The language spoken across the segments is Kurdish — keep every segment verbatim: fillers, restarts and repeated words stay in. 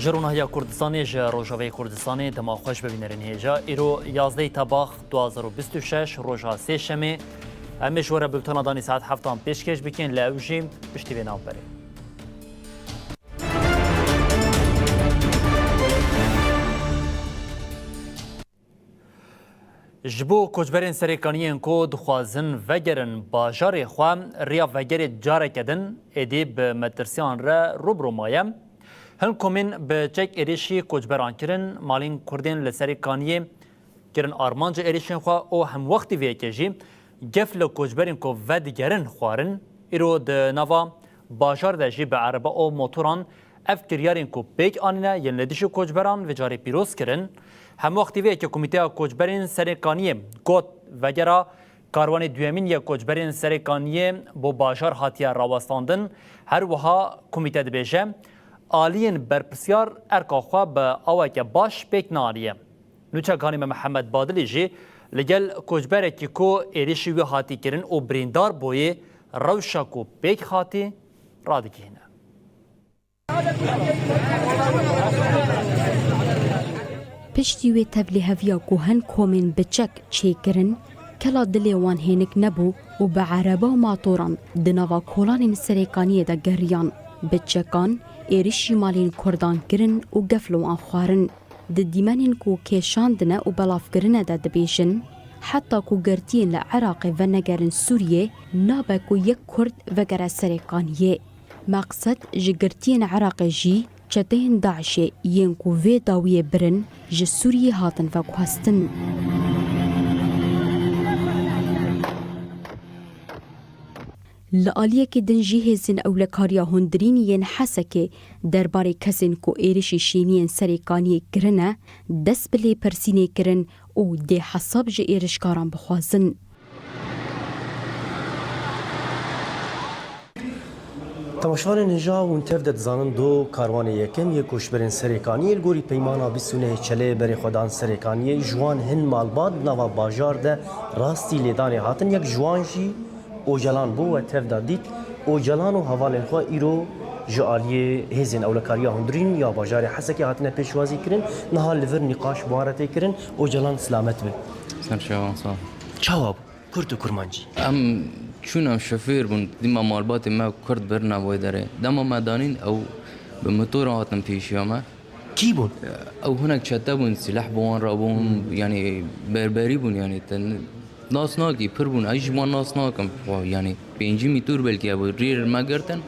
Ji Ronahiya Kurdistanê, ji Rojavayê Kurdistanê, dema xweş bibînerin hêja. Îro yazdehê Tebax du hazar û bîst û şeş, roja sêşemê. Em ê ji we re bultena danî saet heftan pêşkêş bikin, lê ew jî piştî vê navberê. Ji bo koçberên Serêkaniyên ku dixwazin vegerin bajarê xwe, riya vegerê careke din êdî bi metirsiyan re rû bi rû maye. Hin komên bi çek êrişî koçberan kirin, malên Kurdên li Serêkaniyê kirin armanca êrişên xwe û hemwextî vê yekê jî gef li koçberên ku vedigerin xwarin. Îro di nava bajar de jî bi erebe û motoran ev kiryarên ku pêk anîne yên li dijî koçberan vê carê pîroz kirin. Hemwextî vê yekê Komîteya Koçberên Serêkaniyê got, vegera karwanê duyemîn yê koçberên Serêkaniyê bo bajar hatiye rawestandin. Her wiha komîte dibêje, aliyên berpirsiyar erka xwe bi aweke baş pêk neaniye. Nûçe ganî me Mihemed Badilî jî li gel koçberekî ku êrişî wî hatî kirin û birîndar bûyê, rewşa ku pêk hatî radigihîne. Piştî wê tevlîheviya ku hin komên bi çek çêkirin, kela dilê wan hênik nebû û bi erebe û matoran di nava kolanên Serêkaniyê de geriyan. Bi çekan êrişî malên Kurdan kirin û gef li wan xwarin. Di dîmenên ku kêşandine û belavkirine de dibêjin, heta ku girtiyên li Iraqê venegerin Sûriyê, nabe ku yek Kurd vegere Serêkaniyê. Meqsed ji girtiyên Iraqê jî çeteyên DAIŞê yên ku vê dawiyê birin ji Sûriyê hatin veguhestin. Li aliyekî din jî hêzên ewlekariya hundirîn yên Hesekê derbarê kesên ku êrişî şêniyên Serêkaniyê kirine, dest bi lêpirsînê kirin û dê hesab ji êrişkaran bixwazin. Temaşevanên hêja, hûn tev de dizanin do karwanê yekem yê koçberên Serêkaniyê li gorî peymana bîst û nehê Çeleyê berê xwe dan Serêkaniyê, ji wan hin malbat di nava bajar de rastî lêdanê hatin, yek ji wan jî Ocalan bû. We tev de dît, Ocalan û hevalên xwe îro ji aliyê hêzên ewlekariya hundirîn ya bajarê Hesekê hatine pêşwazî kirin. Niha li vir nîqaş bi wan re tê kirin. Ocalan, silamet be. Ser çavan, sağ ol. Çawa bû? Kurd û kurmancî. Em çûn, em şofêr bûn, dîma malbatê me kurd birine wê derê. Dema me danîn, ew bi motoran hatin pêşiya me. Kî bûn? Ew hinek çete bûn, sîleh bi wan re bûn, yanî berberî bûn, yanî te nas nakî, pir bûn, ez jî wan nas nakim. Yanî pêncî mîtûr belkî hebû, rîr me girtin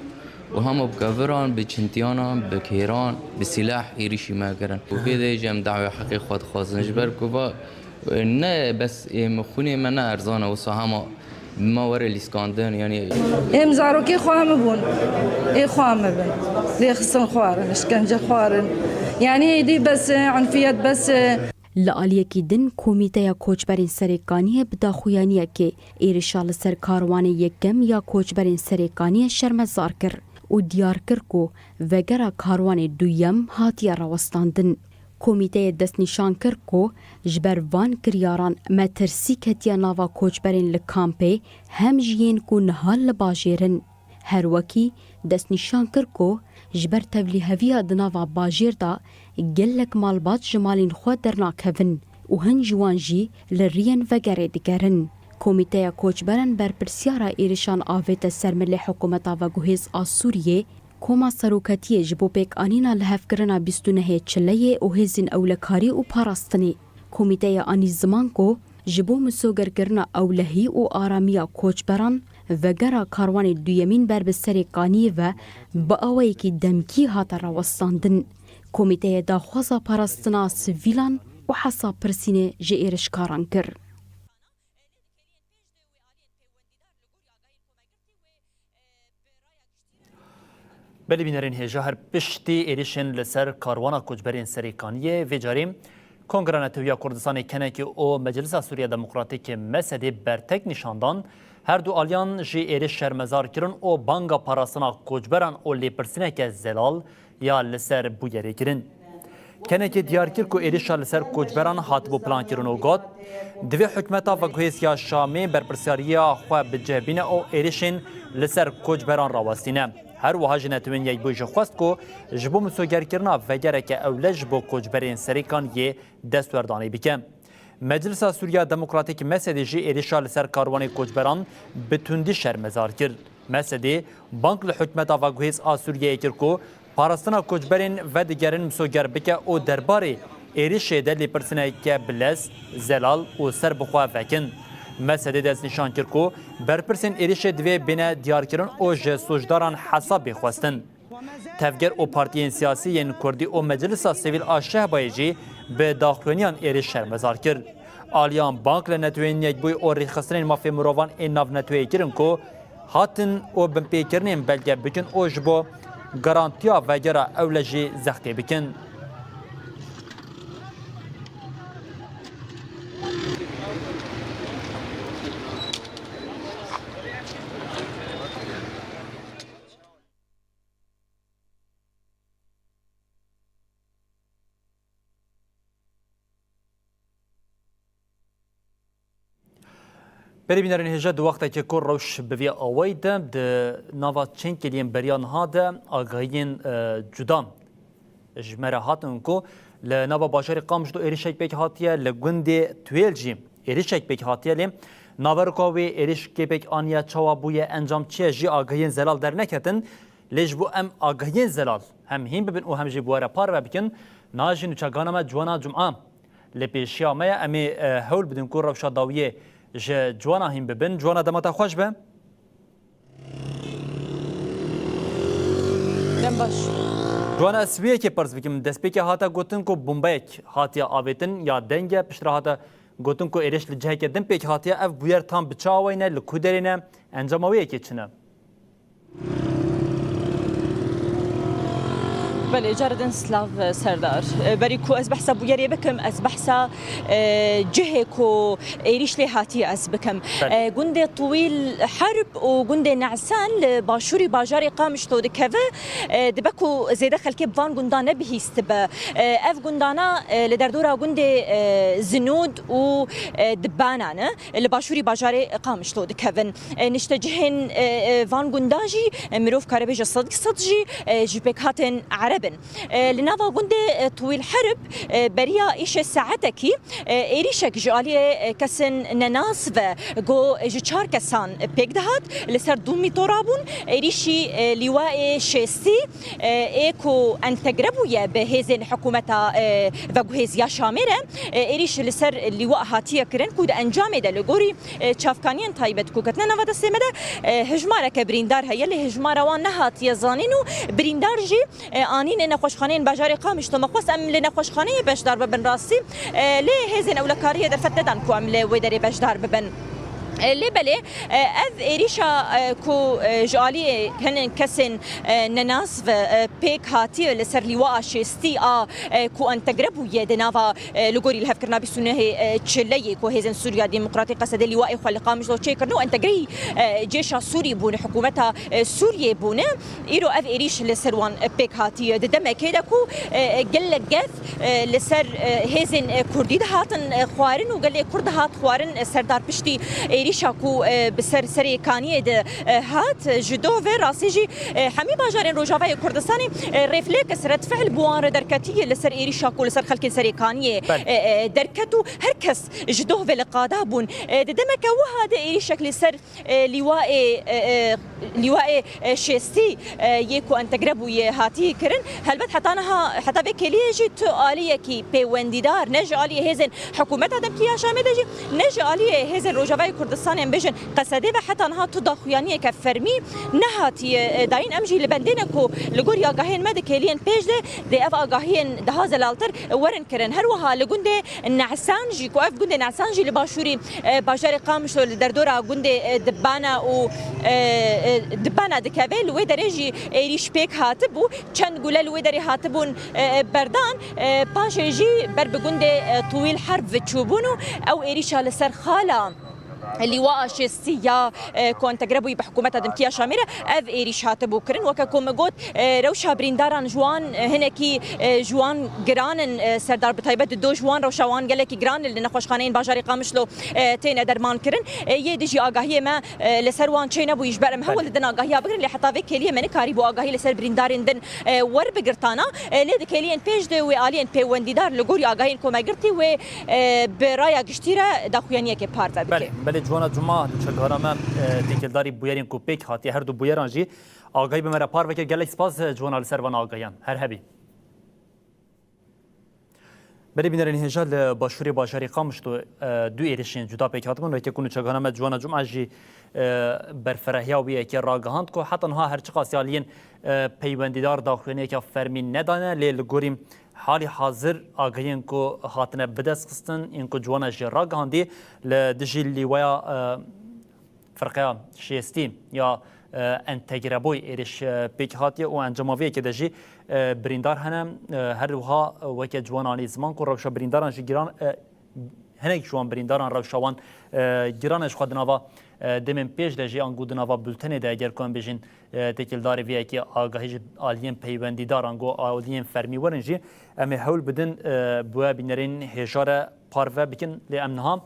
û hema bi keviran, bi çintiyanan, bi kêran, bi sîleh êrîşî me kirin. Û vê de jî em dawê heqê xwe dixwazin, ji ber ku va Ne bes ê min xwînê me ne erzan e, wisa hema bi me were lîskandin, yanî. Êm zarokê xwe me bûn, ê xwe me bin. Lê xistin xwarin, işkence xwarin. Yanî êdî bes e, unfiyet bes e. Li aliyekî din Komîteya Koçberên Serêkaniyê bi daxuyaniyekê êrişa li ser karwanê yekem ya koçberên Serêkaniyê şermezar kir û diyar kir ku vegera karwanê duyem hatiye rawestandin. Komîteyê destnîşan kir ku ji ber van kiryaran metirsî ketiye nava koçberên li kampê hem jî yên ku niha li bajêr in. Her wekî destnîşan kir ku ji ber tevlîheviya di nava bajêr de gelek malbat ji malên xwe dernakevin û hin ji wan jî li riyên vegerê digerin. Komîteya Koçberan berpirsyara êrişan avête ser milê hikûmeta veguhêz a Sûriyê, Koma Seroketiyê ji bo pêkanîna lihevkirina bîst û nehê Çileyê û hêzên ewlekarî û parastinê. Komîteyê anî ziman ku ji bo misogerkirina ewlehî û aramiya koçberan, vegera karwanê duyemîn ber bi Serêkaniyê ve bi awayekî demkî hate rawestandin. Komîteyê daxwaza parastina sivîlan û hesabpirsînê ji êrişkaran kir. Belê bînerên hêja, her piştî êrişên li ser karwana koçberên Serêkaniyê, vê carê Kongra Netewî ya Kurdistanê, kenekê, û Meclisa Sûriya Demokratîkê, mesedê, bertek nîşan dan. Her du aliyan jî êriş şermezar kirin û banga parastina koçberan û lêpirsîneke zelal ya li ser bûyerê kirin. Kenekê diyar kir ku êrişa li ser koçberan hatibû plankirin û got, divê hikûmeta veguhêz ya Şamê berpirsyariya xwe bicih bîne û êrişên li ser koçberan rawestîne. Her wiha ji Netewên Yekbûyî jî xwest ku ji bo misogerkirina vegereke ewle ji bo koçberên Serêkan yê destwerdanê bike. Meclisa Sûriya Demokratîk, M S D, jî êrişa li ser karwanê koçberan bi tundî şermezar kir. M S D bang li hikûmeta veguhêz a Sûriyeyê kir ku parastina koçberên vedigerin misoger bike û derbarê êrişê de lêpirsineke bilez, zelal û serbixwe vekin. M S D destnîşan kir ku berpirsên êrişê divê bêne diyarkirin û ji sûcdaran hesab bê xwestin. Tevger û partiyên siyasî yên Kurdî û Meclisa Sivîl a Şehbayê jî bi daxuyaniyan êrîş şermezar kir. Aliyan bang li Netewên Yekbûyî û Rêxistinên Mafê Mirovan ên Navneteweyê kirin ku hatin û binpêkirinên belge bikin û ji bo garantiya vegera ewle jî zextê bikin. Berî bînerên hêja, di wextekê ku rewş bi vî awayî de di nava çend kêliyên beriya niha de agahiyên, e, cuda ji me re hatin ku li nava bajarê Qamişlo êrişek pêk hatiye, li gundê Tuyêl jî êrişek pêk hatiye, lê naveroka wê êrişkê pêk aniye, çawa bûye, encam çi ye, jî agahiyên zelal derneketin. Lê ji bo em agahiyên zelal hem hîn bibin û hem jî bi we re parve bikin, niha jî nûçegana me Ciwana Cuma li pêşiya me ye. Em ê, e, hewl bidin ku rewşa dawiyê ji Ciwana hîn bibin. Ciwana, dema te xweş be. Dem baş. Ciwana, ez vê yekê pirs bikim. Destpêkê hate gotin ku bombeyek hatiye avêtin ya deng e, piştre hate gotin ku êrîş li cihekê din pêk hatiye. Ev bûyer tam bi çi awayî ne, li ku derê ne, encama wê yekê çi ne? Belê, cara din silav, Serdar. E, berî ku ez behsa bûyerê bikim, ez behsa, e, cihê ku êrîş lê hatiye ez bikim. Belê. E, gundê Tûwîl Herb û gundê Nesan li başûrî bajarê Qamişlo dikeve. E, dibe ku zêde xelkê bi van gundan nebihîstibe. E, ev gundana, e, li derdora gundê, e, Zinûd û, e, Dibana ne. Li başûrî bajarê Qamişlo dikevin. E, niştecihên, e, e, van gunda jî, e, mirov kare bêje sed sed jî, e, ji pêkhatên Ereb in. E, li nava gundê, e, Tûwîl Herb, e, beriya îşê saetekî, e, êrîşek ji aliyê, e, kesên nenas ve go ji çar kesan pêk dihat, li ser du mîtora bûn. Êrîşî, e, lîwayê şêstî, e, ê ku entegre bûye bi hêzên hikûmeta, e, veguhêz ya Şamê re, e, êrîş li ser lîwa hatiye kirin ku di encamê de li gorî, e, çavkaniyên taybet ku ketine nava destê me de, e, hejmareke birîndar heye, lê hejmara wan nehatiye zanîn û birîndar jî, e, anîn ê nexweşxaneyên bajarê Qamişlo. Me xwest em li nexweşxaneyê beşdar bibin rastî, e, lê hêzên ewlekariyê derfet nedan ku em li wê derê beşdar bibin. E, lê belê, e, ev êrîşa, e, ku, e, ji aliyê hinên kesên, e, nenas ve, e, pêk hatiye li ser lîwaa şêstî a, e, ku entegre bûye di nava, e, li gorî lihevkirina bîst û nehê, e, Çileyê ku Hêzên Sûriya Demokratîk, Qesedê, lîwaê xwe li Qamişlo çêkirin û entegreyî, e, cêşa Sûrî bûne, hikûmeta, e, Sûriyê bûne. Îro ev êrîş li ser wan, e, pêk hatiye. Di demekê de ku, e, e, gelek gef, e, li ser, e, hêzên, e, Kurdî dihatin, e, xwarin û gelê Kurd dihat xwarin, e, Serdar, piştî êrîşa ku, e, bi ser Serê Kaniyê de, e, hat, e, ji doh ve rastî jî, e, hemî bajarên Rojavayê Kurdistanê, e, refleks, redfiil bi wan re derketiye li ser êrîşa ku li ser xelkên Serê Kaniyê, Belê. e, e, derket û her kes ji doh ve li qada bûn. E, di demeke wiha de êrîşek li ser, e, lîwaê, e, e, lîwaê, e, şêstî, e, yê ku entegre bûye hatî kirin. Helbet heta niha, heta vê kêliyê jî tu aliyekî pêwendîdar, ne ji aliyê hêzên hikûmeta demkî ya Şamê de jî, ne ji aliyê hêzên Rojavayê Kurdistanê, em bêjin Qesedê ve heta niha tu daxuyaniyeke fermî nehatiye, e, dayîn. Em jî li bendê ne ku li gor agahiyên me di kêliyên pêş de dê ev agahiyên daha zelaltir werin kirin. Her wiha li gundê Nesan jî, ku ev gundê Nesan jî li başûrî, e, bajarê Qamişlo li derdora gundê, e, Dibana û, e, e, Dibana dikeve, li wê derê jî êrîş pêk hatibû. Çend gule li wê derê hatibûn, e, e, berdan, e, paşê jî ber bi gundê, e, Tûwîl Herb ve çûbûn û ew êrîşa li ser xala Lîwaa şêstî ya, e, ku entegre bûyî bi hikûmeta dimkî ya Şamê re, ev êrîş hatibû kirin. Weke ku min got, e, rewşa birîndaran ji wan, e, hinekî, e, ji wan giran in, e, Serdar, bi taybet di do ji wan rewşa wan gelekî giran in, li nexweşxaneyên bajarê Qamişlo, e, têne derman kirin. E, yê dijî agahiyê me, e, li ser wan çênebûyî, ji ber em hewl Belê. didin agahiya bigirin, lê heta vê kêliyê me nikarîbû agahî li ser birîndarên din, e, werbigirtana. E, lê di kêliyên pêş de wê aliyên pêwendîdar li gorî agahiyên ku me girtî wê, e, bi raya giştî re daxuyaniyekê parve bike. Belê, belê, Ciwana Cuma, nûçegihana me, e, têkildarî bûyerên ku pêk hatiye, her du bûyeran jî agahî bi me re parve kir. Gelek spas, e, Ciwana, li ser van agahiyan. Her hebî. Belê, bînerên hêja, li başûrê bajarê Qamişlo, e, du êrişên cuda pêk hatibûn. Weke ku nûçegihana me Ciwana Cuma jî, e, berferehiya wê yekê ragihand ku heta niha her çiqas aliyên, e, peywendîdar daxuyaniyeke fermî nedane, lê li gorî halî hazir agahiyên ku hatine bidestxistin, yên ku Ciwana jî ragihandî, li dijî lîwaya, e, Firqeya şêstî ya, e, entegrebûy êrîş, e, pêk hatiye û encama vê yekê de jî, e, birîndar hene. E, her wiha, e, weke Ciwana anî ziman ku rewşa birîndaran jî giran, e, hinek ji wan birîndaran rewşa wan, e, giran e. Ji xwe di nava, e, demên pêş de jî, ango di nava bultenê de, eger ku em bêjin, e, têkildarê vê yekê agahî ji aliyên peywendîdar, ango aliyên fermî werin jî, em ê hewl bidin, e, bi we bînerên hêja re parve bikin. Lê em niha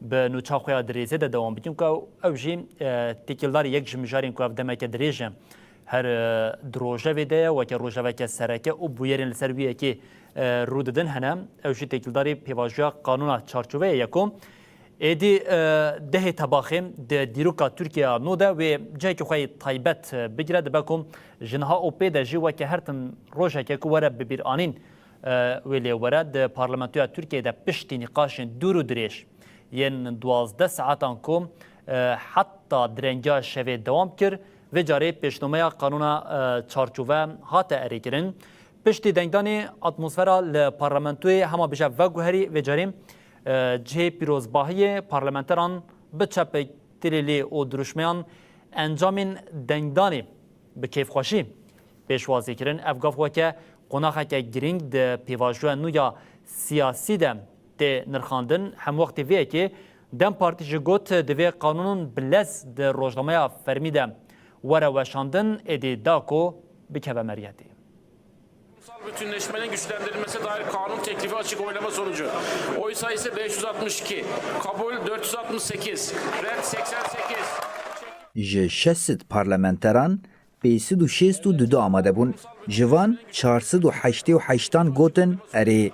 bi nûça xwe ya dirêzê de dewam bikin ku ew, ew jî, e, têkildarî yek ji mijarên ku ev demeke dirêj e her, e, di rojevê de ye, weke rojeveke sereke û bûyerên li ser wî yekê, e, rû didin hene. Ew jî têkildarî pêvajoya qanûna çarçoveyê ye ku êdî, e, dehê Tebaxê di dîroka Tirkiye ya nû de wê cihekî xwe yê taybet, e, bigire. Dibe ku ji niha û pê de jî weke her tim rojeke ku were bibîranîn, e, wê lê were. Di Parlamentoya Tirkiyeyê de piştî nîqaşên dûr û dirêj yên duwazdeh saetan ku, e, heta direngiya şevê dewam kir, vê carê pêşnomeya qanûna, e, çarçove hate erêkirin. Piştî dengdanê atmosfera li parlamentoyê hema bêje veguherî, vê carê, e, cihê pîrozbahiyê parlamenteran bi çepik, tilîlî û dirûşmeyan encamên dengdanê bi kêfxweşî pêşwazî kirin. Ev gav weke qonaxeke girîng di pêvajoya nû ya siyasî de tê nirxandin. Hemwextê vê yekê DEM Partî jî got, divê qanûn bi lez di rojnameya fermî de were weşandin, êdî da ku bikeve meriyetê. Ulusal bütünleşmenin güçlendirilmesi dair kanun teklifi açık oylama sonucu. Oy sayısı beş yüz altmış iki, kabul dört yüz altmış sekiz, red seksen sekiz. Ji şeş sed parlamenteran pênc sed û şêst û du amade bûn. Ji van çar sed û heştê û heştan gotin erê.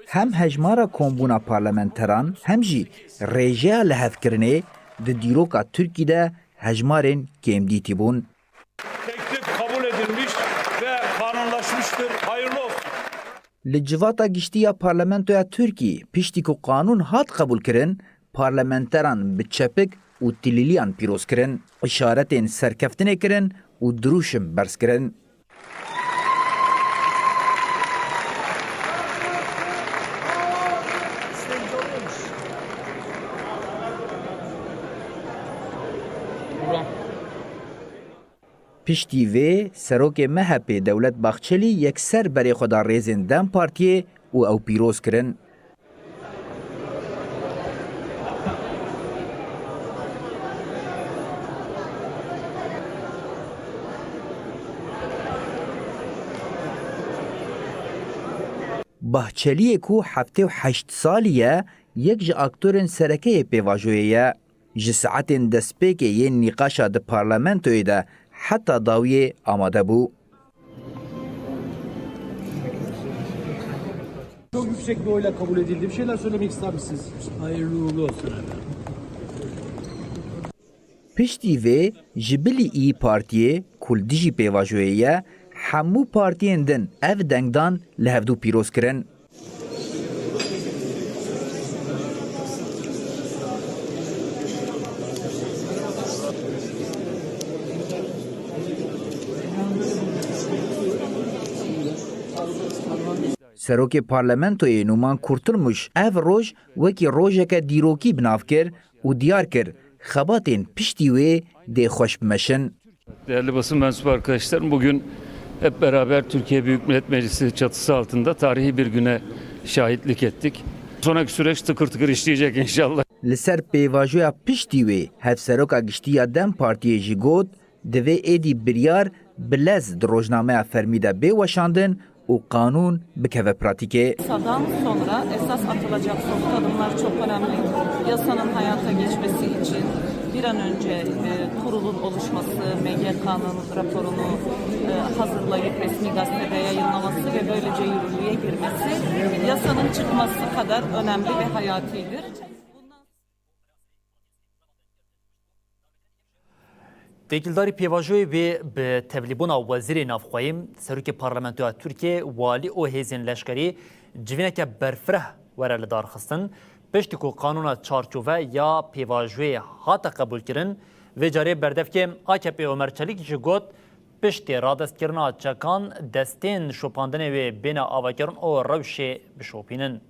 Hem hejmara kombûna parlamenteran hem jî rêjeya lihevkirinê di dîroka Tirkî de hejmarên kêmdîtî bûn. Teklif kabul edilmiş ve kanunlaşmıştır. Hayırlı olsun. Li Civata Giştî ya Parlamentoya Tirkî, piştî ku qanûn hat qebûlkirin, parlamenteran bi çepik û tilîliyan pîroz kirin, îşaretên serkeftinê kirin û dirûşim berz kirin. Piştî vê, serokê M H P Dewlet Bahçelî yekser berê xwe da rêzên DEM Partiyê û ew pîroz kirin. Bahçeliyê ku heftê û heşt salî ye, yek ji aktorên sereke yê pêvajoyê ye. Ji saetên destpêkê yên nîqaşa di parlamentoyê de heta dawiyê amade bû. Çok yüksek bir oyla kabul edildi. Bir şeyler söylemek ister misiniz? Hayırlı uğurlu olsun efendim. Piştî vê ji bilî İYİ Partiyê ku li dijî pêvajoyê ye, hemû partiyên din ev dengdan li hevdû pîroz kirin. Serokê Parlamentoyê Numan Kurtulmuş ev roj wekî rojeke dîrokî bi nav kir û diyar kir, xebatên piştî wê dê xweş bimeşin. Değerli basın mensubu arkadaşlarım, bugün hep beraber Türkiye Büyük Millet Meclisi çatısı altında tarihi bir güne şahitlik ettik. Sonraki süreç tıkır tıkır işleyecek inşallah. Li ser pêvajoya piştî wê, Hevseroka Giştî ya dem Partiyê jî got, divê êdî biryar bi lez di rojnameya fermî de bê weşandin û qanûn bikeve pratîkê. Yasadan sonra esas atılacak somut adımlar çok önemli. Yasanın hayata geçmesi için bir an önce, e, kurulun oluşması, M G K'nın raporunu, e, hazırlayıp resmi gazetede yayınlaması ve böylece yürürlüğe girmesi yasanın çıkması kadar önemli ve hayatidir. Têkildarî pêvajoyê wê bi tevlîbûna Wezîrê Navxweyî, Serokê Parlamentoya Tirkiyê, walî û hêzên leşkerî civîneke berfireh were lidarxistin. Piştî ku qanûna çarçove ya pêvajoyê hate qebûlkirin, vê carê berdevkê A K P Omer Çelik jî got, piştî radestkirina çekan destên şopandinê wê bêne avakirin û rewşê bişopînin.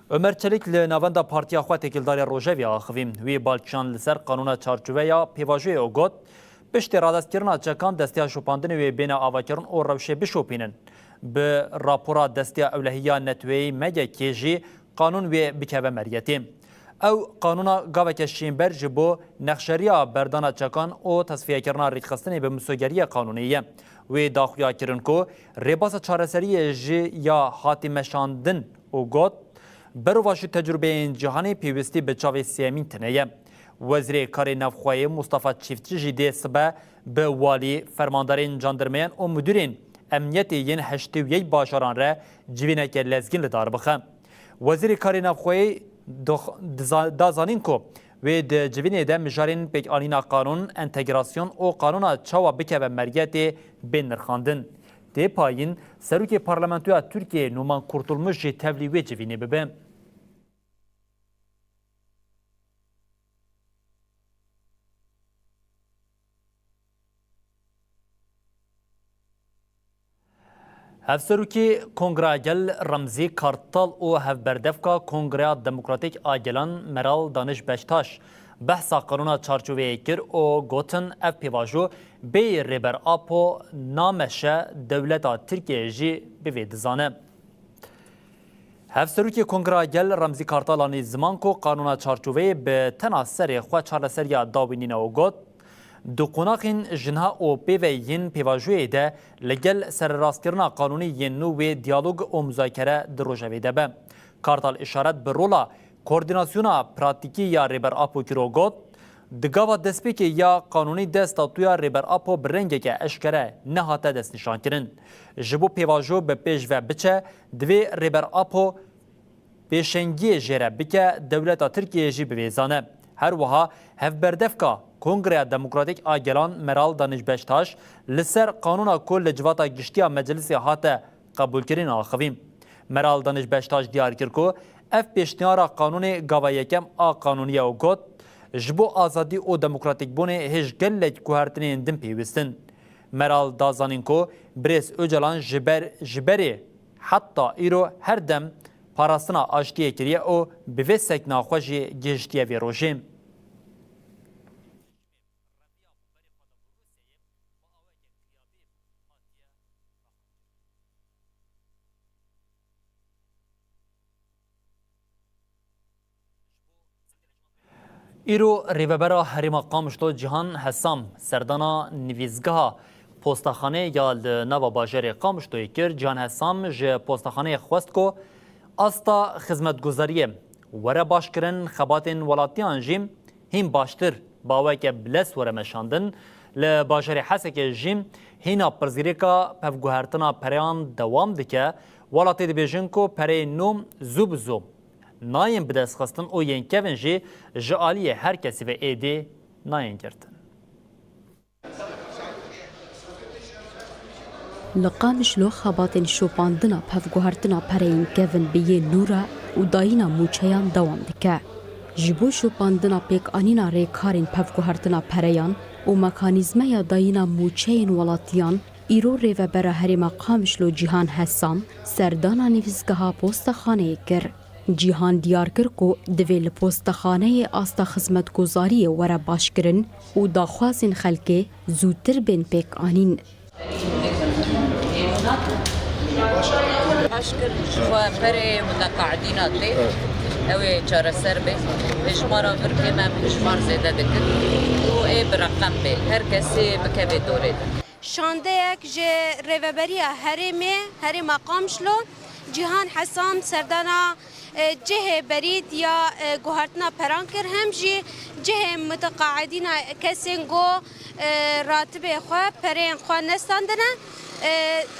Omer Çelik li navenda partiya xwe têkildarê Rojevê axivî. Wî bal kişand li ser qanûna çarçove ya pêvajoyê û got, piştî radestkirina çekan desteya şopandinê wê bêne avakirin û rewşê bişopînin. Bi rapora Desteya Ewlehiya Netweyî M G K'ê jî qanûn wê bikeve meriyetê. Ew qanûna gaveke şînber ji bo nexşeriya berdana çekan û tesfiyekirina rêkxistinê bi misogeriyê qanûnê ye. Wê daxuya kirin ku rêbasa çareseriyê jî ya hatî meşandin û got, berovajî tecrûbeyên cîhanê pêwîstî bi çavê sêyemîn tune ye. Wezîrê Karê Navxweyê Mustafa Çîftçî jî dê sibe bi walî, fermandarên candirmeyan û mudîrên emniyetê yên heştê û yek bajaran re civîneke lezgîn li dar bixe. Wezîrê Karê Navxweyî dix-, diza-, da zanîn ku wê di civînê de mijarên pêkanîna qanûn, entegrasyon û qanûna çawa bikeve meriyetê bên nirxandin. Tê payîn, Serokê Parlamentoya Tirkiyê Numan Kurtulmuş jî tevlî wê civînê bibe. Hevserokê Kongreya Gel Remzî Kartal û hevberdevka Kongreya Demokratîk a Gelan Meral Daniş Beştaş behsa qanûna çarçoveyê kir û gotin, ev pêvajo bêyî Rêber Apo nameşe, dewleta Tirkiyeyê jî bi vê dizane. Hevserokê Kongreya Gel Remzî Kartal anî ziman ku qanûna çarçoveyê bi tena serê xwe çareseriya dawî nîne û got, di qonaxên ji niha û pê ve yên pêvajoyê de li gel sererastkirina qanûnî yên nû wê diyalog û muzakere di rojevê de be. Kartal îşaret bi rola koordînasyona pratîkî ya Rêber Apo kir û got, di gava destpêkê ya qanûnî de statuya Rêber Apo bi rengeke eşkere nehate destnîşankirin. Ji bo pêvajo bi pêş ve biçe, divê Rêber Apo pêşengiyê jê re bike, dewleta Tirkiyeyê jî bi vê zane. Her wiha hevberdevka Kongreya Demokratîk a Gelan Meral Daniş Beştaş li ser qanûna ku li Civata Giştî ya Meclisê hate qebûlkirin axivî. Meral Daniş Beştaş diyar kir ku ev pêşniyara qanûnê gava yekem a qanûnî ye û got, ji bo azadî û demokratîkbûnê hêj gelek guhertinên din pêwîst in. Meral da zanîn ku Birêz Ocalan ji ber, ji berê heta îro her dem parastina aştiyê kiriye û bi vê sekna xwe jî gihiştiye vê rojê. Îro Rêvebera Herêma Qamişlo Cîhan Hesam serdana nivîsgeha postaxaneyê ya li nava bajarê Qamişloyê kir. Cîhan Hesam ji postaxaneyê xwest ku asta xizmetguzariyê were başkirin, xebatên welatiyan jî hîn baştir bi aweke bilez were meşandin. Li bajarê Hesekê jî hîna pirsgirêka pevguhertina pereyan dewam dike. Welatê dibêjin ku pereyên nû zû bi zû nayên bidestxistin û yên kevin jî ji aliyê her kesî ve êdî nayên girtin. Li Qamişlo xebatên şopandina pevguhertina pereyên kevin bi yên nû re û dayîna mûçeyan dewam dike. Ji bo şopandina pêkanîna rêkarên pevguhertina pereyan û mekanîzmeya dayîna mûçeyên welatiyan, îro Rêvebera Herêma Qamişlo Cîhan Hesam serdana nivîsgeha postaxaneyê kir. Cîhan diyar kir ku divê li postaxaneyê asta xizmetguzariyê were başkirin û daxwazên xelkê zûtir bên pêkanîn. Paşkir ji xwe berê muteqaidîna tê. Ew ê çareser bê. Hejmara vir kêm e, hejmar zêde dikin û ê bi reqem bê. Her kesê bikeve dorê de. Şandeyek ji Rêveberiya Herêmê, Herêma Qamişlo, Cîhan Hesam serdana, e, cihê berîd ya, e, guhertina peran kir, hem jî cihê miteqaedîna kesên ku, e, ratibê xwe, pereyên xwe nestandine, e,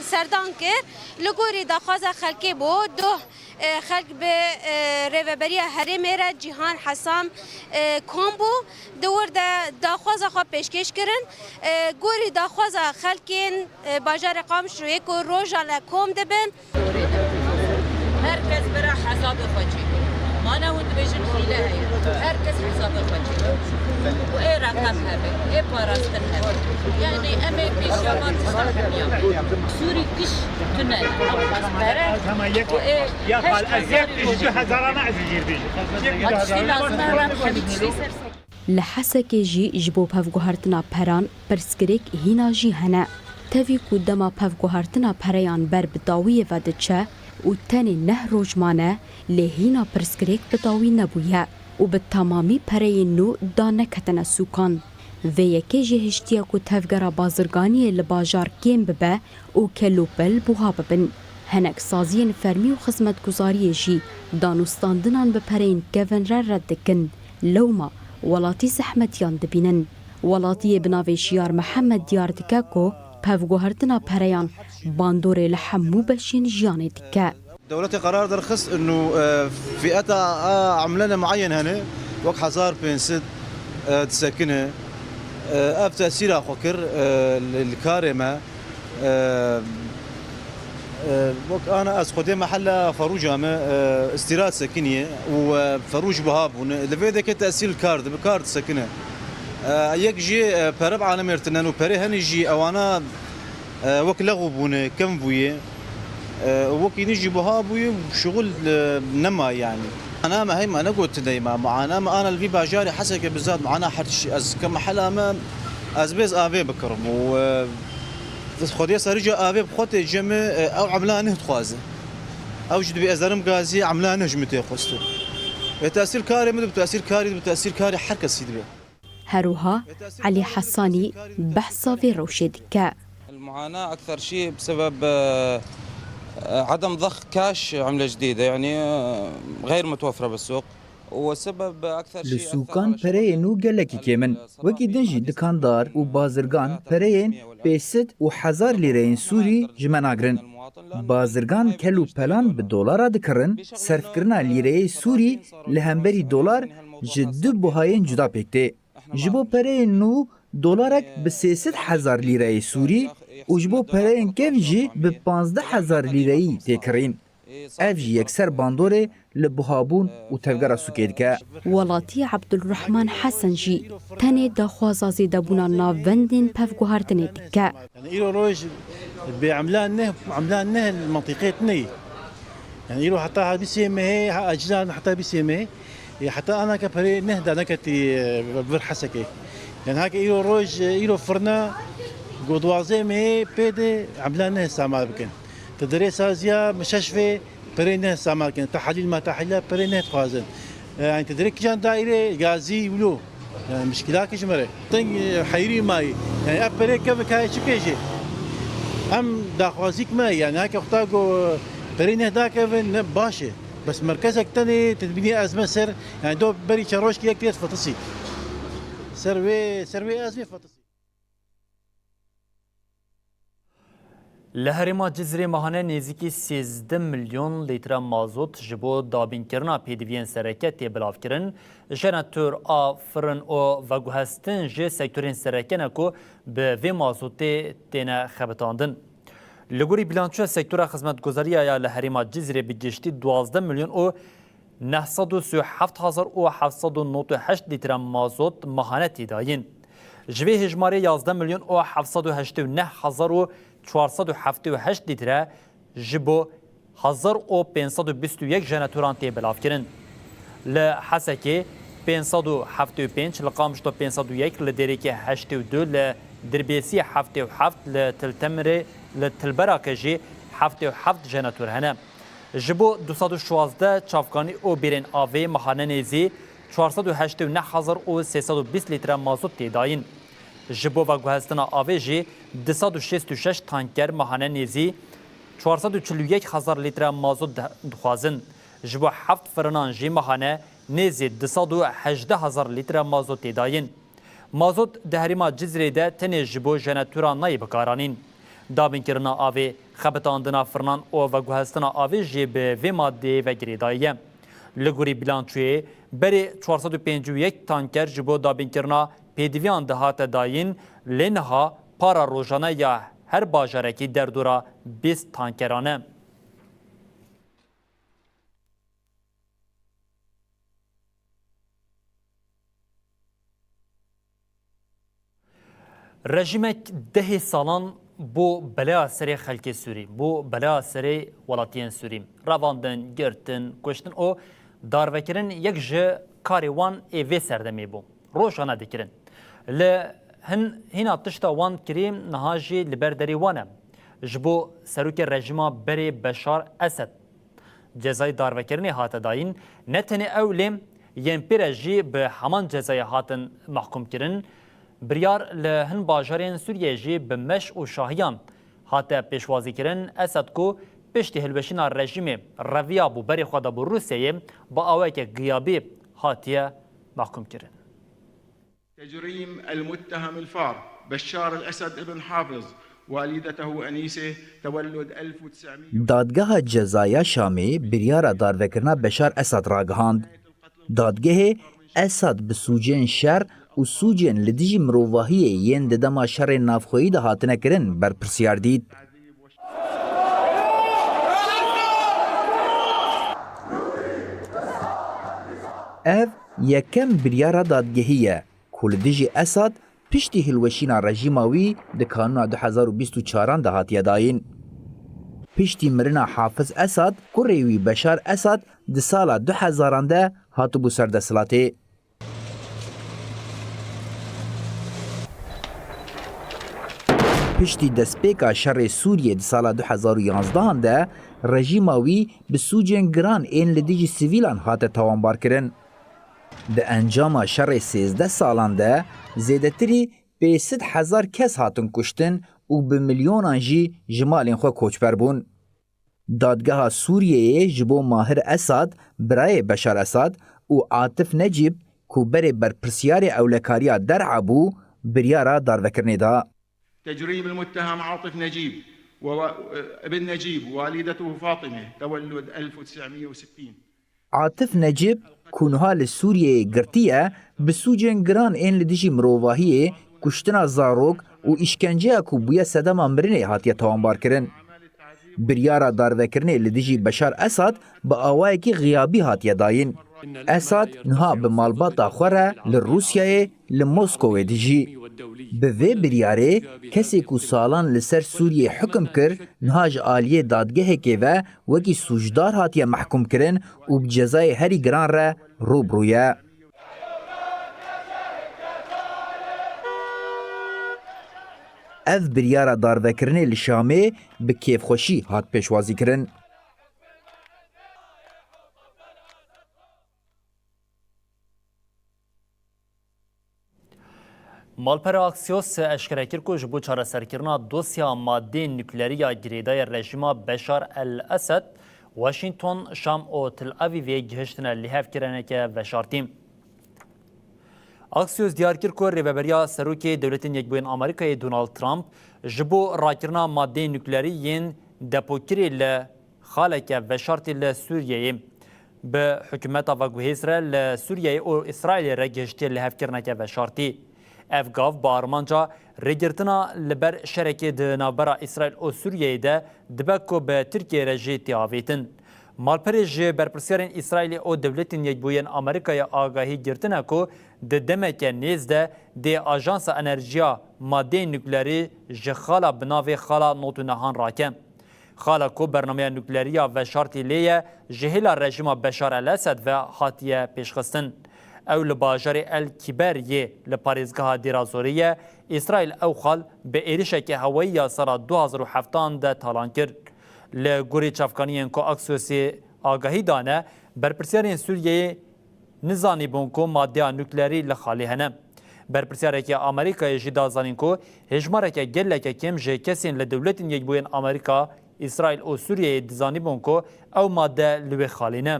serdan kir. Li gorî daxwaza xelkê bû, duh, e, xelk bi, e, Rêveberiya Herêmê re Cîhan Hesam, e, kom bû. Di wir de daxwaza xwe pêşkêş kirin. E, gorî daxwaza xelkên, e, bajarê Qamişloyê ku rojane kom dibin. Her kes bira hesabê xwe çêke. Ma ne hûn dibêjin hîle heye. Her kes hesabê xwe çêke. Û ê reqem hebe, ê parastin hebe. Yani em ê pêşiya van tişta hemiya. Sûrî giş tune, ew xwest pere. Û ê heşt hezarî rojê. Ma tiştî lazim e, em hemî tiştî ser ser. Li Hesekê jî ji bo pevguhertina peran pirsgirêk hîna jî hene. Tevî ku dema pevguhertina pereyan ber bi dawiyê ve diçe û tenê neh roj mane, lê hîna pirsgirêk bi dawî nebûye û bi temamî pereyên nû daneketine sûkan. Vê yekê jî hiştiye ku tevgera bazirganiyê li bajar kêm bibe û kelûpel buha bibin. Hinek saziyên fermî û xizmetguzariyê jî danûstandinan bi pereyên kevin re red dikin. Lewma welatî zehmetiyan dibînin. Welatiyê bi navê Şiyar Mihemed diyar dike ku pevguhertina pereyan bandorê li hemû beşên jiyanê dike. Dewletê qerar derxist û, e, fiyeta a emlene muayyen hene, wek hezar pênc sed, e, disekine. E, ev tesîra xwe kir, e, li, li karê me. E, e, wek ana ez xwedê mehella Ferûca me, e, îstîra sekiniye û, e, Ferûc buha bûne. Li vê dekê tesîr li kar dibe, kar disekine. E, yek jî, e, pere bi alemê re tinen û perê henî jî ewana, e, wek lexû bûne, kem bûye. E, wekî din jî buha bûye, şixul, e, nema yani. Ana me heyma ne gotine ma, muana me ana li vî bajarê Hesekê bizat muana her tiştî. Ez ke mehela me, ez bêz avê bikirim û, e, Xwedê serîca avê bi xwe tê cem e, ew emla neh dixwaze. Ew jî dibê ez derim gazî emla neh ji min tê xwestin. Ê tesîr karê min dibe, tesîr karî dibe, tesîr karê her kesî dibe. Her wiha Elî Hesanî behsa vê rewşê dike. المعاناة أكثر شيء بسبب، آه، عدم ضخ كاش عملة جديدة، يعني، آه، غير متوفرة بالسوق. Li sûkan pereyê nû gelekî kêm in. Wekî din jî dikandar û bazirgan pereyên pênc sed û hezar lîreyên Sûrî ji me nagirin. Bazirgan kel û pelan bi dolara dikirin, serfkirina lîreyê Sûrî li hemberî dolar ji du buhayên cuda pêk tê. Ji bo pereyên nû dolarek bi sê sed hezar lîreyê Sûrî û ji bo pereyên kevn jî bi panzdeh hezar lîreyî tê kirîn. Ev jî yekser bandorê li buhabûn û tevgera sûkê dike. Welatî Ebdulrehman Hesen jî tenê daxwaza zêdebûna navendên pevguhertinê dike. Yani îro roj bê emla neh, emla neh li mentiqê tune ye. Yani îro heta ha bîsê mehê, ha eclan heta bîsê mehê, e, heta anake perê neh daneketî, e, vir Hesekê. Yani hake îro roj, e, îro firna, go duwazdeh mehê pê de emla neh îstemal bikin. Ti dirê saziya min şeş vê perê neh îstemal kin. Tehelîl ma tehelîla perê neh dixwazin. E, yani ti dirê kîjan daîrê gazî wilo. Yani mişkîlakî ji me re. Teng, e, heyrî mayî. Yani ev perê kevik hayê çi bêjê? Em daxwazîk me, yani heke xwe ta go perê neh dakevin ne baş e. Bes merkezek tenê ti dibînî ezme ser, yani do berî çar rojkî yek tê fetisî. Ser wê, ser wê ezmê fetisî. Li herêma Cizîrê mehane nêzîkî sêzdeh milyon lître mazot ji bo dabînkirina pêdiviyên sereke tê bilavkirin. Jeneratör a firin û veguhestin ji sektorên sereke ne ku bi vê mazotê têne xebitandin. Li gorî bilançoya sektora xizmetguzariya ya li herêma Cizîrê bi giştî duwazdeh milyon û neh sed û sî û heft hezar û heft sed û nod û heşt lître mazot mehane tê dayîn. Ji vê hejmarê yazdeh milyon û heft sed û heştê û neh hezar û çar sed û heftê û heşt lître ji bo hezar û pênc sed û bîst û yek jeneratoran tê bilavkirin. Li Hesekê pênc sed û heftê û pênc, li Qamişlo pênc sed û yek, li Dêrikê heştê û du, li Dirbêsiyê heftê û heft, li Til Temirê, li Til Beraqê jî heftê û heft jenerator hene. Ji bo du sed û şwazdeh çavkanî û bîrên avê mehane nêzî çar sed û heştê û neh hezar û sê sed û bîst lître mazot tê dayîn. Ji bo veguhestina avê jî du sed û şêst û şeş tanker mehane nêzî çar sed û çil û yek hezar lître mazot de-, dixwazin. Ji bo heft firinan jî mehane nêzî du sed û hejdeh hezar lître mazot tê dayîn. Mazot di herêma Cizrê de tenê ji bo jenetura nayê bikaranîn. Dabînkirina avê, xebitandina firinan û veguhestina avê jî bi vê madeyê ve girêdayî ye. Li gorî bilançoyê, berê çar sed û pêncî û yek tanker ji bo dabînkirina pêdiviyan dihate dayîn, lê niha para rojane ya her bajarekî derdora bîst tankeran e. Rejîmek dehê salan bû belaya serê xelkê Sûrî, bû belaya serê welatiyên Sûrî. Revandin, girtin, kuştin û darvekirin yek ji karê wan ê vê serdemê bû. Rojane dikirin. Li hin hîna tişta wan kirî niha jî li ber derê wan e. Ji bo serokê rejîma berê Beşar Esed cezayê darvekirinê hate dayîn, ne tenê ew lê yên pê re jî bi heman cezayê hatin mehkûmkirin. Biryar li hin bajarên Sûriyeyê jî bi meş û şahiyan hate pêşwazîkirin. Esed ku piştî hilweşîna rejîmê reviyabû berê xwe dabû Rûsyayê, bi awayeke giyabî hatiye mehkûmkirin. تجريم المتهم الفار بشار الأسد ابن حافظ، والدته أنيسة، تولد ألف وتسعمية. Dadgeha Cezaya Şamê biryara darvekirina Beşar Esad ragihand. Dadgehê Esad bi sûcên şer û sûcên li dijî mirovahiyê yên di dema şerên navxweyî de hatine kirin berpirsiyar dît. Ev yekem biryara dadgehî ye ku li dijî Esad piştî hilweşîna rejîma wî di kanûna du hezar û bîst û çaran de hatiye dayîn. Piştî mirina Hafiz Esad, kurê wî Beşar Esad di sala du hezaran de hatibû ser desthilatê. Piştî destpêka şerê Sûriyê di sala du hezar û yanzdehan de, rejîma wî bi sûcên giran ên li dijî sivîlan hate tawanbarkirin. Di encama şerê sêzdeh salan de zêdetirî pênc sed hezar kes hatin kuştin û bi milyonan jî ji malên xwe koçber bûn. Dadgeha Sûriyeyê ji bo Mahir Esad, birayê Beşar Esad, û Atif Necîb, ku berê berpirsiyarê ewlekariya der'a bû, biryara darvekirinê da. تجريم المتهم عاطف نجيب و-، ابن نجيب، والدته فاطمة، تولد ألف وتسعمية وستين. Atif Necib, ku niha li Sûriyeyê girtî ye, bi sûcên giran ên li dijî mirovahiyê, kuştina zarok û îşkenceya ku bûye sedema mirinê hatiye tawanbarkirin. Biryara darvekirinê li dijî Beşar Esad bi awayekî xiyabî hatiye dayîn. Esad niha bi malbata xwe re li Rûsyayê, li Moskowê dijî. Bi vê biryarê, kesê ku salan li ser Sûriyê hukim kir, niha ji aliyê dadgehekê ve wekî sûcdar hatiye mehkûmkirin û bi cezayê herî giran re rû bi rû ye. Ev biryara darvekirinê li Şamê bi kêfxweşî hat pêşwazîkirin. Malpera Axios eşkere kir ku ji bo çareserkirina dosya madeyên nuklerî ya girêdayê rejîma Beşar el-Esed, Washington, Şam û Tel Avîvê gihiştine lihevkirineke veşartî. Axios diyar kir ku Rêveberiya Serokê Dewletên Yekbûyên Amerîkayê Donald Trump ji bo rakirina madeyên nuklerî yên depokirî li xaleke veşartî li Sûriyeyê bi hikûmeta veguhêz re li Sûriyeyê û Îsraîlê re gihiştiye lihevkirineke veşartî. Ev gav bi armanca rêgirtina li ber şerekê di navbera Îsraîl û Sûriyeyê de dibe ku bi Tirkiyeyê re jî tê avêtin. Malperê ji berpirsiyarên Îsraîlê û Dewletên Yekbûyên Amerîkayê agahî girtine ku di demeke nêz de dê Ajansa Enerjiya Madeyên Nuklerî ji xala bi navê Xala Not û Nehan rake. Xala ku bernameya nuklerî ya veşartî lê ye, ji hêla rejîma Beşar el-Esed ve hatiye pêşxistin. Ew li bajarê El Kîber yê li parêzgeha Dêra Zorê ye, Îsraîl ew xal bi êrişeke hewayî ya sala du hazar û hevtan de talan kir. Li gorî çavkaniyên ku Axiosê agahî dane, berpirsyarên Sûriyeyê nizanîbûn ku madeya nukleerî li xalê hene. Berpirsyarekî Amerîkayê jî da zanîn ku hêjmareke geleke kêm ji kesên li Dewletên Yekbûyên Amerîka, Îsraîl û Sûriyeyê dizanîbûn ku ew made li wê xalê ne.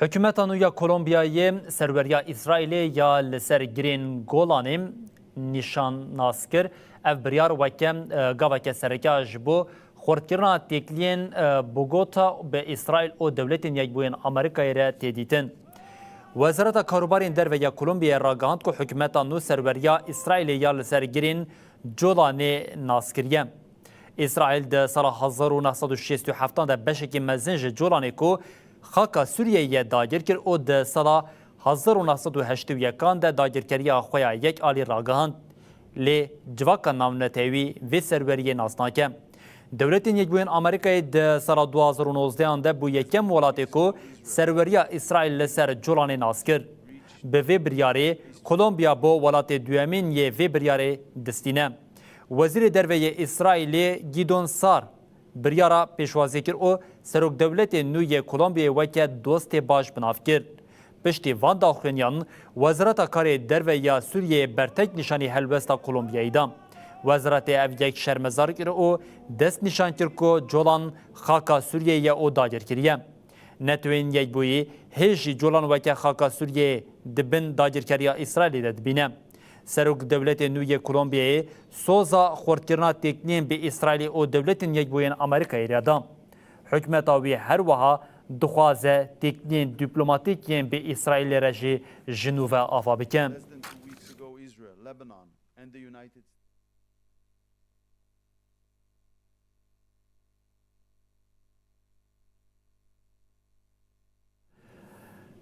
Hikûmeta nû ya Kolombiyayê serweriya Îsraîlê ya li ser girên Golanê nîşan nas kir. Ev biryar weke, e, gaveke sereke ji bo xurtkirina têkiliyên, e, Bogota bi Îsraîl û Dewletên Yekbûyên Amerîkayê re tê dîtin. Wezareta Karûbarên Derve ya Kolombiyayê ragihand ku hikûmeta nû serweriya Îsraîlê ya li ser girên Colanê nas kiriye. Îsraîl di sala hezar û neh sed û şêst û heft de beşekî mezin ji Colanê ku xaka Sûriyeyê ye dagir kir û di sala hezar û neh sed û heştê û yekan de dagirkeriya xwe ya yek alî ragihand. Lê civaka navnetewî vê serweriyê nas nake. Dewletên Yekbûyên Amerîkayê di sala du hazar û nozdehan de bû yekem welatê ku serweriya Îsraîl li ser Colanê nas kir. Bi vê biryarê Kolombiya bû welatê duyemîn yê vê biryarê distîne. Wezîrê Derve yê Îsraîlê Gideon Sar biryara pêşwazî kir û serokdewletê nû yê Kolombiyayê weke dostê baş bi nav kir. Piştî van daxuyaniyan, Wezareta Karê Derve ya Sûriyeyê bertek nîşanî helwesta Kolombiyayê da. Wezaretê ev yek şermezar kir û dest nîşan kir ku Colan xaka Sûriyeyê ye û dagir kiriye. Netewên Yekbûyî hê jî Colan weke xaka Sûriyeyê di bin dagirkeriya Îsraîlê de dibîne. Serok dewletê nû yê Kolombiyayê soza xurtkirina têkiliyên bi Îsraîlê û Dewletên Yekbûyên Amerîkayê re da. Hikûmeta wî her wiha dixwaze têkiliyên dîplomatîk yên bi Îsraîlê re jî ji nû ve ava bike.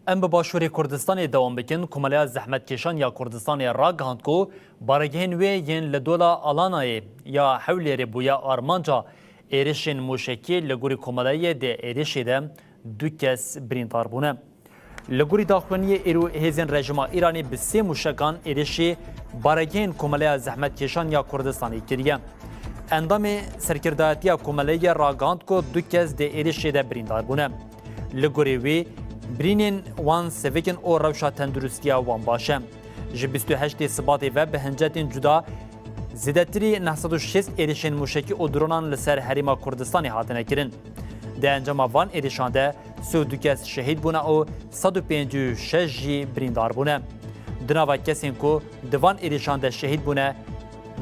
Em bi Başûrê Kurdistanê dewam bikin. Komeleya Zehmetkêşan ya Kurdistanê ragihand ku baregehên wê yên li Dola Alanayê ya Hewlêrê bûye armanca êrişên mûşekî. Li gorî komeleyê di êrişê de du kes birîndar bûne. Li gorî daxuyaniyê îro hêzên rejîma Îranê bi sê mûşekan êrişî baregehên Komeleya Zehmetkêşan ya Kurdistanê kiriye. Endamê serkirdayetiya komeleyê ragihand ku du kes di êrişê de birîndar bûne. Li gorî wî, birînên wan sivik in û rewşa tenduristiya wan baş e. Ji bîst û heştê Sibatê ve bi hincetên cuda zêdetirî neh sed û şêst êrişên mûşekî û dronan li ser Herêma Kurdistanê hatine kirin. Di encama van êrişan de sî û du kes şehîd bûne û sed û pêncî û şeş jî birîndar bûne. Di nava kesên ku di van êrişan de şehîd bûne,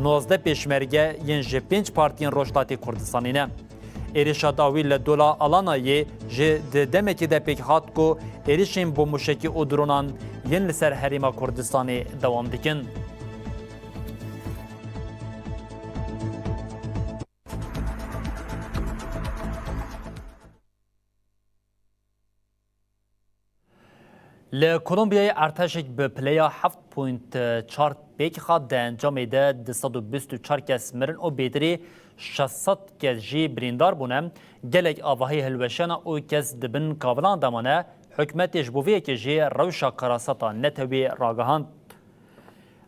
nozdeh pêşmerge yên ji pênc partiyên Rojhilatê Kurdistanê ne. Êrişa dawî li Dola Alanayê jî di demekê de pêk hat ku êrişên bo mûşekî û dronan yên li ser Herêma Kurdistanê dewam dikin. Li Kolombiyayê erdhejek bi pileya heft point çar pêk hat, di encamê de du sed û bîst û çar kes mirin û bêtirî şeş sed kes jî birîndar bûne. Gelek avahî hilweşiyane û kes di bin kavilan de mane. Hikûmetê ji bo vê yekê jî rewşa karasata netewî ragihand.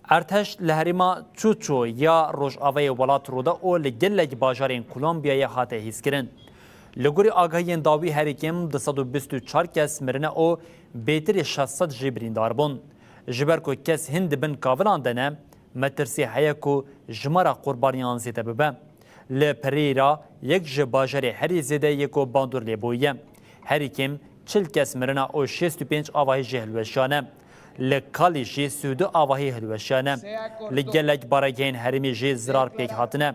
Erdhej li herêma Çûçû ya rojavayê welat rû da û li gelek bajarên Kolombiyayê hate hîskirin. Li gorî agahiyên dawî herî kêm du sed û bîst û çar kes mirine û bêtirî şeş sed jî birîndar bûn. Ji ber ku kes hin di bin kavilan de ne, metirsî heye ku jimara qurbaniyan zêde bibe. Li Pereira, yek ji bajarê herî zêde yê ku bandor lê bûye. Herî kêm çil kes mirine û şêst û pênc avahî jî hilweşiyane. Li Kalî jî sî û du avahî hilweşiyane. Li gelek baregehên herêmê jî zirar pêk hatine.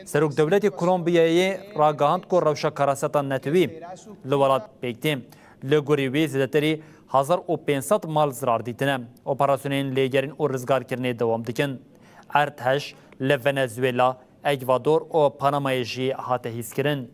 Serokdewletê Kolombiyayê ragihand ku rewşa karaseta netewî li welat pêk tê. Li gorî wî zêdetirî hezar û pênc sed mal zirar dîtine. Operasyonên lêgerîn û rizgarkirinê dewam dikin. Erdhej li Venezuela, Ekvador û Panamayê jî hate hîskirin.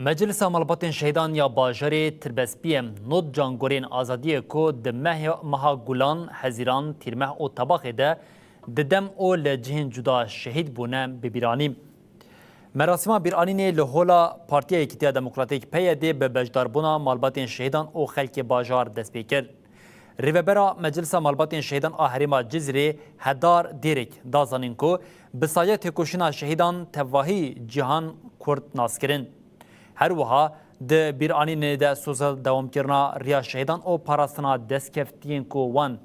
Meclisa Malbatên Şehîdan ya bajarê Tirbespiyê nod cangorên azadiyê ku di meh-, meha Gulan, Hezîran, Tîrmeh û Tebaxê de di dem û li cihên cuda şehîd bûne bi bîr anî. Merasîma bîranînê li hola Partiya Yekîtiya Demokratîk, P Y D, bi beşdarbûna malbatên şehîdan û xelkê bajar dest pê kir. Rêvebera Meclisa Malbatên Şehîdan a Herêma Cizîrê Hedar Dêrik da zanîn ku bi saya têkoşîna şehîdan tevahî cîhan Kurd nas kirin. Her wiha di bîranînê de soza dewamkirina riya şehîdan û parastina destkeftiyên ku wan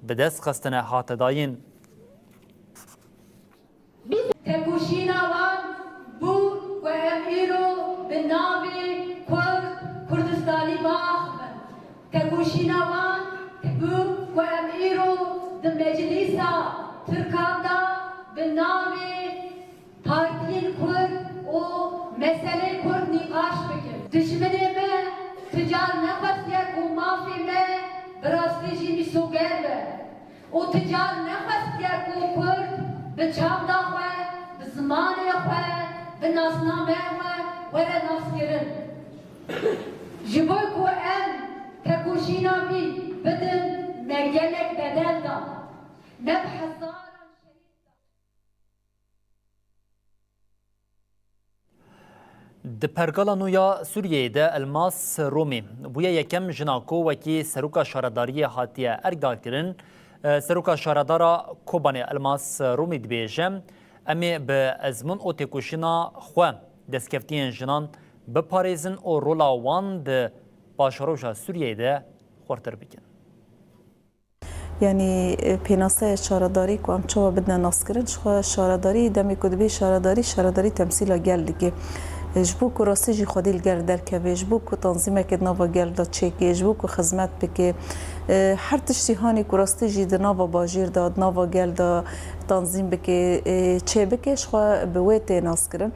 bi dest xistine hate dayîn. Tekoşîna wan bû ku em îro bi navê Kurd, Kurdistanî biaxivin. Tekoşîna wan bû ku em îro di meclîsa Tirkan de bi navê Partiyên Kurd û meselê Kurd nîqaş bikin. Dijminê me ti car nexwestiye ku mafê me bi rastî jî mîsoger be. Û ti car nexwestiye ku Kurd bi çanda xwe, bi zimanê xwe, bi nasnameya xwe were naskirin. Ji bo ku em tekoşîna wî bidin, me gelek bedel da. Me bi hezaran şehîd da. Di pergala nû ya Sûriyeyê de Elmas Romî bûye yekem jina ku wekî seroka şaredariyê hatiye erkdalkirin. Seroka şaredara Kobanê Elmas Romî dibêje, em ê bi ezmûn û têkoşîna xwe destkeftiyên jinan biparêzin û rola wan di paşeroja Sûriyeyê de xurtir bikin. Yanî, e, pênaseya şaredarî ku em çawa bidine naskirin, ji xwe şaredarî, demê ku dibê şaredarî, şaredarî temsîla gel dike. E, ji bo ku rastî jî xwedî li gel derkeve, ji bo ku tanzîmeke di nava gel de çêke, ji bo ku xizmet bike, e, her tiştî hanê ku rastî jî di nava bajêr de, di nava gel de tanzîm bike, e, çêbike, ji xwe bi wê tê naskirin.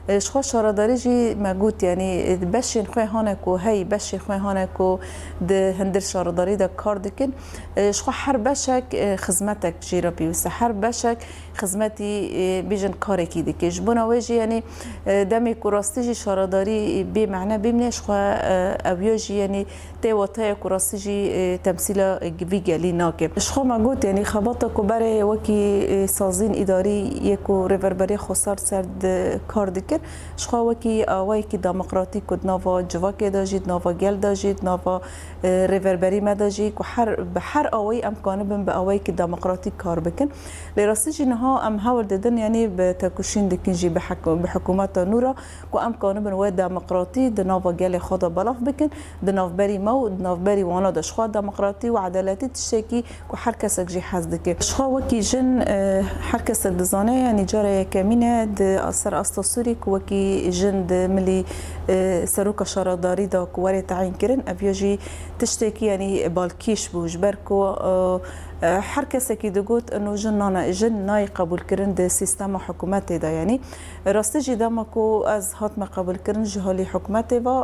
E, ji xwe şaredarî jî me got, yanî, e, beşên xwe hane ku hey, beşên xwe hane ku di hundir şaredarî de kar dikin. E, ji xwe her beşek, e, xizmetek jê re pêwîst e. Her beşek xizmetî, e, bêjin karekî dike. Ji bona wê jî, yanî, e, demê ku rastî jî şaredarî bê mehne bimîne, ji xwe, e, ew ya jî, yanî, tê wataya ku rastî jî, e, temsîla, e, vî gelî nake. Ji xwe me got, yanî xebata ku berê wekî, e, sazîn îdarî yê ku Rêverberiya Xwesar ser di kar dikir, ji xwe wekî awayekî demokratîk ku di nava civakê de jî, di nava gel de jî, di nava, e, rêverberî me de jî ku her, bi her awayî em kanibin bi awayekî demokratîk kar bikin. Lê rastî jî niha em hewl didin, yanî bi tekoşîn dikin jî bi hek-, bi hikûmeta nû re, ku em kanibin wê demokratî di nava gelê xwe de belav bikin, di navberî me û di navberî wana de. Ji xwe demokratî û edaletî tiştekî ku her kesek jî hez dike. Ji xwe wekî jin, e, her kesek dizane, yanî cara yekemîn e di ser asta Sûrî ku wekî jin di milî, e, seroka şaredarî de ku were teyîn kirin, ev ya jî tiştekî, yanî balkêş bû, ji ber ku, e, e, her kesekî digot, ino jin nane, jin nayê qebûlkirin di sîstema hikûmetê de, yanî. Rastî jî dema ku ez hatime qebûlkirin ji halî hikûmetê ve,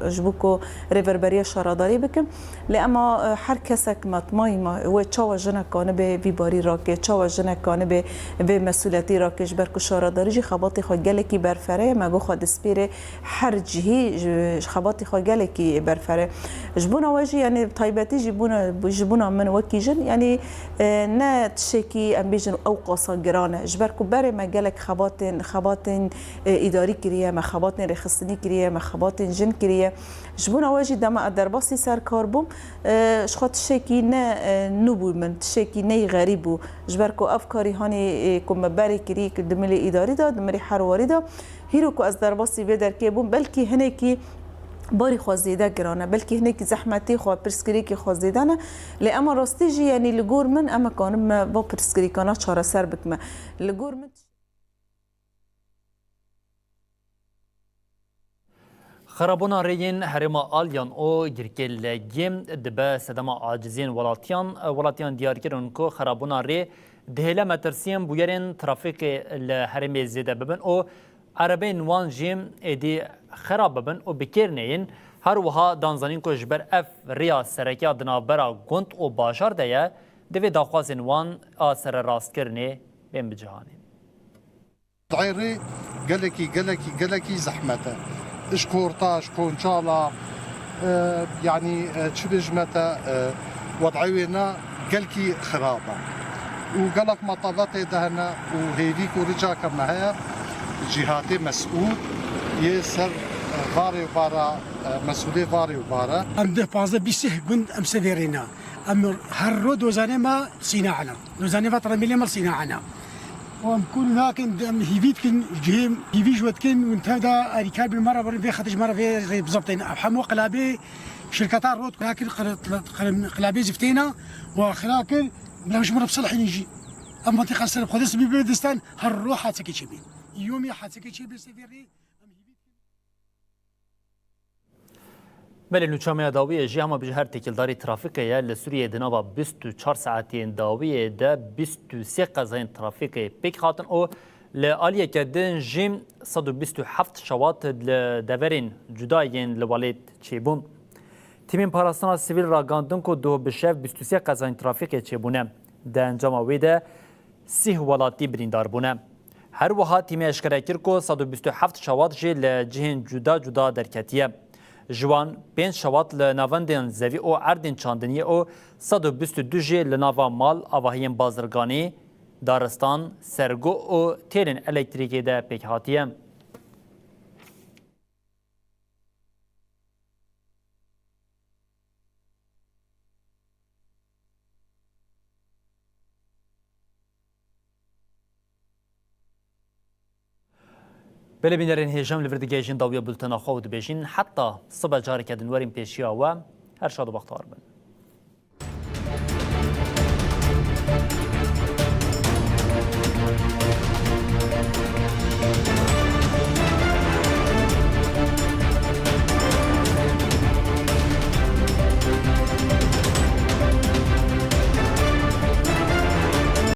e, ji bo ku rêverberiya şaredarî bikim. Lê ema, e, her kesek matmayî me wê çawa jinek kanibe vî barî rake, çawa jinek kanibe vê mesûletî rake, ji ber ku şaredarî jî xebatê xwe gelekî berfere ye, me got xwe dispêre her cihî ji, ji xebatê xwe gelekî berfere. Ji bona we jî, yanî taybetî jî bona, ji bona min wekî jin, yanî, e, ne tiştekî em bêjin ew qasa giran e. Ji ber ku berê me gelek xebatên, xebatên, e, îdarî kiriye, me xebatên rêxistinî kiriye, me xebatên jin kiriye. Ji bona we jî dema ez derbasî ser kar bûm, e, ji xwe tiştekî ne, e, nû bû min, tiştekî neyî xerîb bû. Ji ber ku ev karî hanê, e, ku me berê kirî, di milê îdarî de, di milê her warî de, hîro ku ez derbasî vê derkê bûm, belkî hinekî barî xwe zêde giran e, belkî hinekî zehmetê xwe, pirsgirêkê xwe zêde ne. Lê ema rastî jî, yanî li gor min, em ê karin me va pirsgirêkana çareser bikime. Li gor min. Xerabûna rê yên herêma Alyan û Girkê Legî dibe sedema aciziyên welatiyan. Welatiyan diyar kirin ku xerabûna rê dihêle metirsiyên bûyerên trafîkê li herêmê zêde bibin û erebeyên wan jî êdî xerab bibin û bi kêr neyên. Her wiha dan zanîn ku ji ber ev rêya sereke ya di navbera gund û bajar de ye, divê daxwazên wan a sererastkirinê bên bicihanîn. Dayê rê gelekî, gelekî, gelekî zehmet e. Ji Kortaş, Konçala, e, yanî, e, çi bêjime te, e, wed'ê wêna gelkî xirab e. Û gelek metabe tê de hene û hêvî ku rica ke me heye, cîhatê mesûl yê ser, e, varê û bara, e, mesûlê varê û bara. Em deh, pazdeh, bîst gund em severê ne. Em her ro dozanê me sîna hene. Dozanê ve teremelê me sîna hene. Û em kul nakin, em hîvî dikin, cihê hîvî ji we dikin, hûn tev de alîkar bin, me re birin, vê xetê ji me re vê rê bizebtên. Ev hemû qilabê şirketa rot nakir, qil-, qil-, qilabê ziftêna û axira kir, bila ji me re bisilhînin jî. Em vantî xeser xwedê sibî bê distan, her ro hadsekê çêbî. Yomî hadsekê çêbî severê. Belê, nûçemeya dawiyê jî hema bijî her têkildarî trafîkê ye. Li Sûriyeyê di nava bîst û çar saetiyên dawiyê de bîst û sê qezayên trafîkê pêk hatin û li aliyeke din jî sed û bîst û heft şewat li deverên cuda yên li welêt çêbûn. Tîmên parastina sivîl ragandin ku duh bi şev bîst û sê qezayên trafîkê çêbûne. Di encama wê de sîh welatî birîndar bûne. Her wiha tîmê eşkere kir ku sed û bîst û heft şewat jî li cihên cuda cuda derketiye. Ji wan pênc şewat li navendên zevî û erdên çandiniyê û sed û bîst û du jî li nava mal, avahiyên bazirganî, daristan, sergo û têlên elektrîkê de pêk hatiye. Belê bînerên hêja, em li vir digihêjin dawiya bultena xwe û dibêjin heta sibe careke din werin pêşiya we. Her şad û bextewar bin.